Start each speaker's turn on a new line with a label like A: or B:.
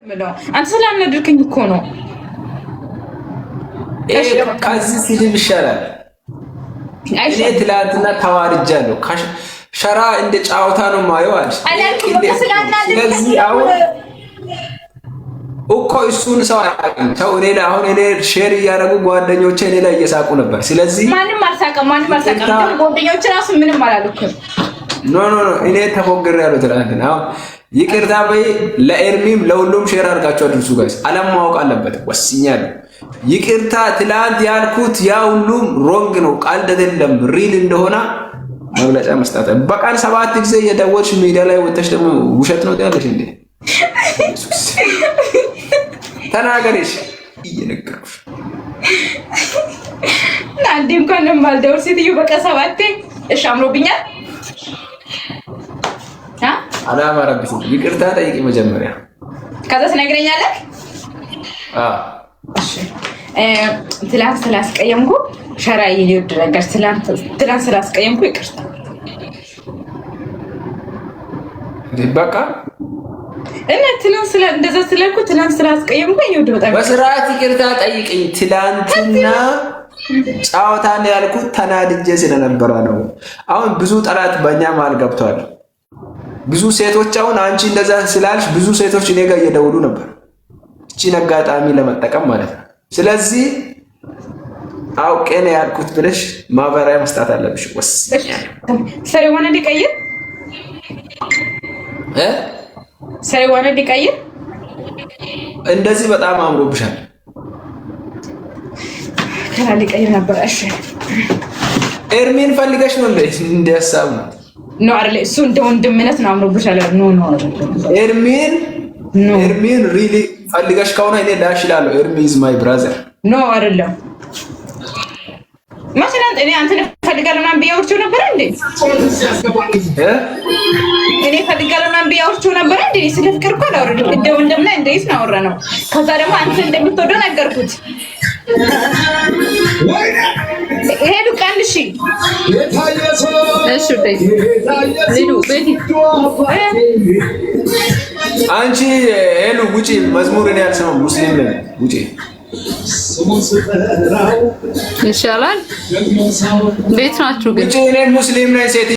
A: አንተ ስላናደድከኝ እኮ ነው።
B: ከዚህ ስድብ ይሻላል። እኔ ትላንትና ተዋርጃለሁ። ሸራ እንደ ጫወታ ነው ማየው አለሽ። ስለዚህ አሁን እኮ እሱን ሰው አያውቅም። ሰው እኔ ላይ አሁን እኔ share እያደረጉ ጓደኞቼ እኔ ላይ እየሳቁ ነበር። ስለዚህ
A: ማንም አልሳቀም፣ ማንም አልሳቀም። ጓደኞች ራሱ ምንም አላልኩም።
B: No, no, no፣ እኔ ተፎግሬያለሁ ትላንትና። አሁን ይቅርታ በይ። ለኤርሚም ለሁሉም share አድርጋችሁ አድርሱ guys። ዓለም ማወቅ አለበት። ወስኛለሁ። ይቅርታ ትላንት ያልኩት ያ ሁሉም wrong ነው፣ ቀልድ አይደለም፣ real እንደሆነ መግለጫ መስጠት። በቀን 7 ጊዜ እየደወልሽ ሚዲያ ላይ ወጥተሽ ደግሞ ውሸት ነው ትያለሽ እንዴ? ተናገሪሽ፣ እየነገርኩሽ።
A: አንዴ እንኳን የማልደውል ሴትዮ በቃ ሰባቴ። እሺ አምሮብኛል።
B: አላማረብሽም። ይቅርታ ጠይቂ መጀመሪያ፣
A: ከዛ ትነግረኛለህ። ትላንት ስላስቀየምኩ ሸራዬ ሊወድ ነገር ትላንት ስላስቀየምኩ ይቅርታ።
B: በቃ
A: እና ትላንት ስለ እንደዛ ስላልኩ ትላንት ስላስቀየምኩ ይወድ በጣም
B: በስርዓት ይቅርታ ጠይቅኝ። ትላንትና ጨዋታ ነው ያልኩት ተናድጄ ስለነበረ ነው። አሁን ብዙ ጠላት በእኛ መሀል ገብቷል። ብዙ ሴቶች አሁን አንቺ እንደዛ ስላልሽ ብዙ ሴቶች እኔ ጋር እየደውሉ ነበር፣ እቺን አጋጣሚ ለመጠቀም ማለት ነው። ስለዚህ አውቄ ነው ያልኩት ብለሽ ማብራሪያ መስጣት አለብሽ።
A: ሰሪዋን እንዲቀይር
B: እ
A: ሰሪዋን እንዲቀይር
B: እንደዚህ በጣም አምሮብሻል።
A: ከላ ሊቀይር ነበር። እሺ
B: ኤርሚን ፈልገሽ ነው እንደ እንደ ሀሳብ ነው
A: No አይደለ? እሱ እንደ ወንድምነት ነው አምሮብሻል። No, no።
B: ኤርሚን ኤርሚን really ፈልገሽ ከሆነ እኔ ላሽ እላለሁ። ኤርሚ is my brother።
A: No አይደለም። መቼ እኔ አንተን እፈልጋለሁ ምናምን ብዬ አውርቼው ነበረ እንዴ? እኔ እፈልጋለሁ ምናምን ብዬ አውርቼው ነበረ እንዴ? ስለ ፍቅር እኮ አላወራንም። እንደ ወንድምና እንደ ነው አወራነው። ከዛ ደግሞ አንተ እንደምትወደው ነገርኩት። ሄዱ ቀንሺ።
C: እሺ ቤቲ
B: አንቺ ሄሉ ውጪ። መዝሙር እኔ አልሰማም፣ ሙስሊም ነኝ። ውጪ።
C: ይሻላል። እንዴት ናችሁ ግን?
B: ውጪ። እኔ ሙስሊም ነኝ ሴት።